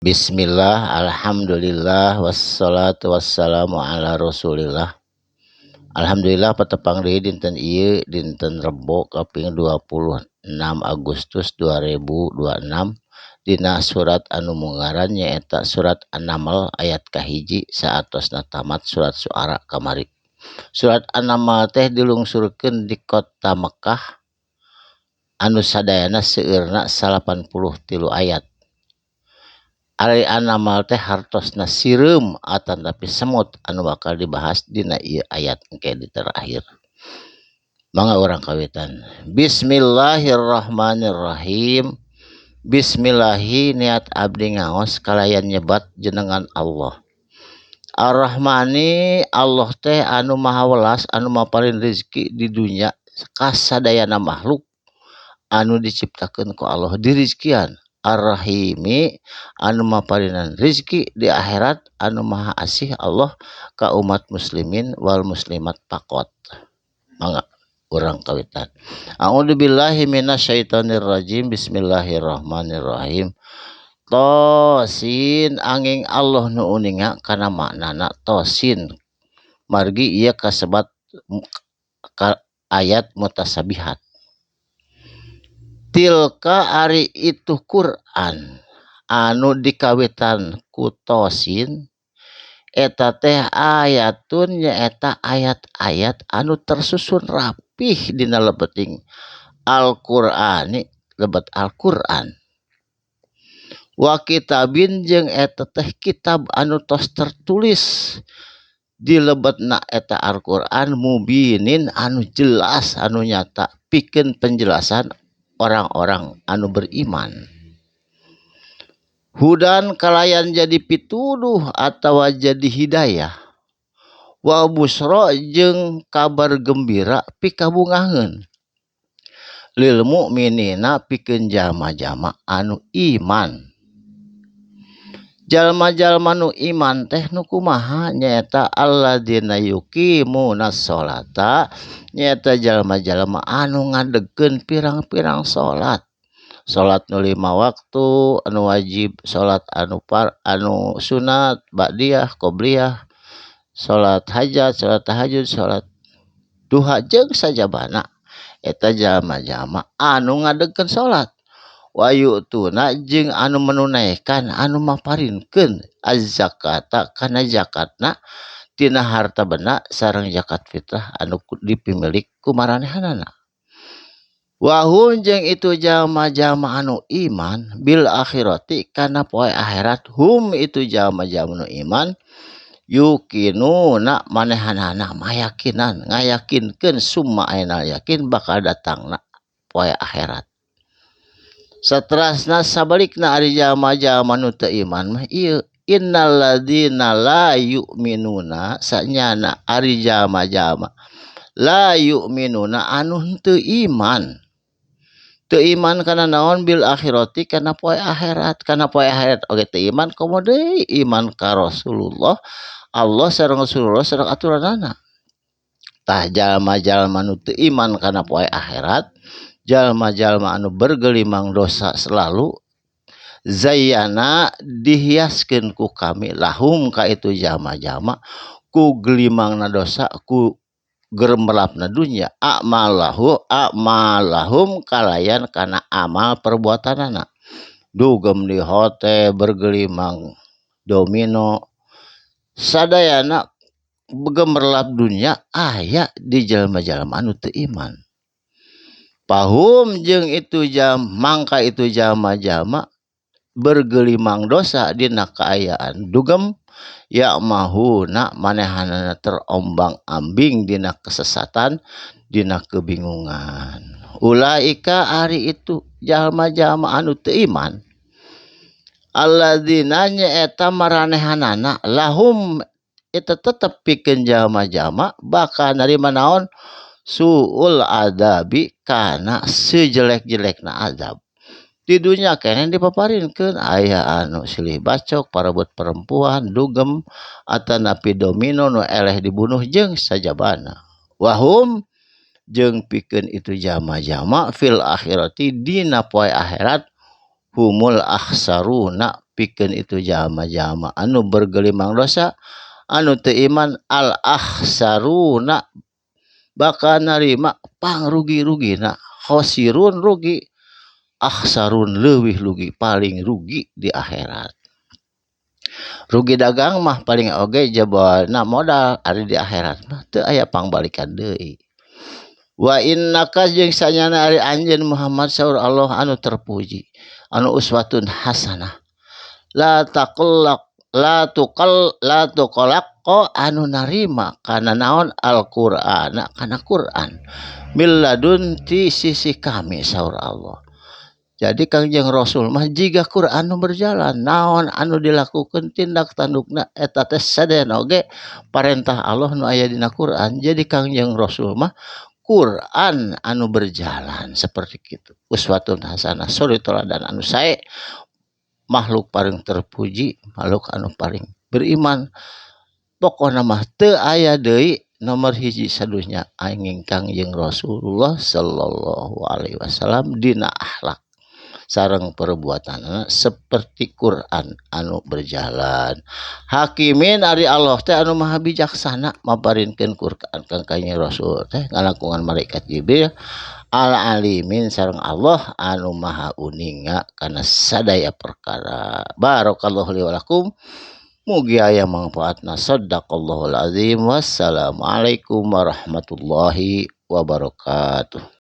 Bismillah, alhamdulillah, wassalatu wassalamu ala rasulillah. Alhamdulillah patepang deui dinten ieu, dinten Rebo kaping 26 Agustus 2026, dina surat anu mungaran nyaeta surat An-Naml ayat kahiji saatosna tamat surat Syu'ara kamari. Surat An-Naml teh dilungsurkeun di kota Mekah anu sadayana seueurna 83 ayat. Ari An-Naml teh hartosna sireum atanapi semut anu bakal dibahas dina ieu ayat engke di terakhir. Mangga urang kawitan. Bismillahirrahmanirrahim. Bismillahi niat abdi ngaos kalayan nyebat jenengan Allah. Ar-Rahmani, Allah teh anu maha welas, anu maparin rezeki di dunya kasadayana makhluk anu diciptakeun ku Allah dirizkian. Ar-Rahimi, anu maparinan rizki di akhirat, anu maha asih Allah ka umat muslimin wal muslimat pakot. Mangga urang kawitan. A'udzubillahi minasyaitonirrajim. Bismillahirrahmanirrahim. Tosin, anging Allah nu uninga kana maknana tosin, margi ieu kasebat ka ayat mutasabihat. Tilka, ari itu Quran anu dikawitan ku tosin eta teh, ayatun, nyaeta ayat-ayat anu tersusun rapih dina lebeting Al-Qur'ani, lebet Al-Qur'an, wa kitabin, jeung eta teh kitab anu tos tertulis di lebetna eta Al-Qur'an, mubinin, anu jelas, anu nyata pikeun penjelasan orang-orang anu beriman, hudan, kalayan jadi pituduh atawa jadi hidayah, wa busro, jeung kabar gembira pikabungaheun, lil mukminina, pikeun jalma-jalma anu iman. Jalma-jalma nu iman teh nu kumaha? Nyaeta alladzina yuqimunas sholata, nyaeta jalma-jalma anu ngadegkeun pirang-pirang salat, salat nu lima waktu anu wajib, salat anu par, anu sunat ba'diyah, qobliyah, salat hajat, salat tahajud, salat duha, jeung sajabana. Eta jalma-jalma anu ngadegkeun salat. Wa yu'tuna, jeung anu menunaikan, anu maparinkeun, az-zakata, kana zakatna tina harta benda sareng zakat fitrah anu dipimilik ku maranehanana. Wahum, jeung itu jalma-jalma anu iman, bil akhirati, kana poe akhirat, hum, itu jalma-jalma nu iman, yuqinuna, manehanana mayakinan, ngayakinkeun, summa ainal yakin bakal datangna poe akhirat. Saterasna sabalikna, ari jalma-jalma nu teu iman mah ieu, innal ladzina la yu'minuna, sanyana ari jalma-jalma la yu'minuna, anu henteu iman. Teu iman kana naon? Bil akhirati, kana poe akhirat. Kana poe akhirat oge teu iman, komo deui iman ka Rasulullah, Allah sareng Rasulullah sareng aturanana. Tah, jalma-jalma nu teu iman kana poe akhirat, jalma-jalma anu bergelimang dosa selalu, zayyana, dihiaskeun ku kami, lahum, ka itu jalma-jalma, ku gelimangna dosa, ku gemerlapna dunya, a'malahu, a'malahum, kalayan kana amal perbuatanana, dugem di hotel, bergelimang domino, sadayana gemerlap dunya aya di jalma-jalma anu teu iman. Pahum, jeung itu jam mangka itu jalma-jalma bergelimang dosa dina kaayaan dugem, ya'mahuna, manehanana terombang-ambing dina kesesatan, dina kebingungan. Ulaika, ari itu jalma-jalma anu teu iman, alladzina, nyaeta maranehanana, lahum, eta tetep pikeun jalma-jalma bakal narima naon? Suul adabi, kana sejelek-jelekna azab. Di dunya keneh dipaparinkeun aya anu silih bacok, parebut perempuan, dugem atanapi domino, nu eleh dibunuh, jeung sajabana. Wahum, jeung pikeun itu jalma-jalma, fil akhirati, dina poe akhirat, humul akhsaruna. Pikeun itu jalma-jalma anu bergelimang dosa anu teu iman al akhsaruna bakal narima pangrugi-rugina khosirun rugi akhsarun leuwih rugi paling rugi di akhirat. Rugi dagang mah paling oge jebolna modal ari di akhirat mah teu aya pangbalikan deui. Wa innaka jeung sanyana ari anjeun Muhammad saur Allah anu terpuji anu uswatun hasanah la taqallaq la tuqal la tuqalaqqa anu narima kana naon Al-Qur'an kana Qur'an milladun ti sisi kami saur Allah. Jadi Kangjeng Rasul mah jiga Quran nu berjalan naon anu dilakukeun tindak tandukna eta teh sadayana oge parentah Allah nu aya dina Quran. Jadi Kangjeng Rasul mah Quran anu berjalan seperti kitu. Uswatun hasanah suri toladan anu sae makhluk paling terpuji makhluk anu paling beriman. Pokona mah teu aya deui nomor hiji sadunya angin Kangjeng Rasulullah sallallahu alaihi wasallam dina akhlak sareng perbuatanana seperti Quran anu berjalan. Hakimin ari Allah teh anu maha bijaksana maparinkeun Quran ka Kangjeng Rasul teh ngalangkungan malaikat Jibril al alimin sareng Allah anu maha uninga kana sadaya perkara. Barakallahu li wa lakum. Mugi aya mangfaatna. Sadaqallahul azim. Wassalamualaikum warahmatullahi wabarakatuh.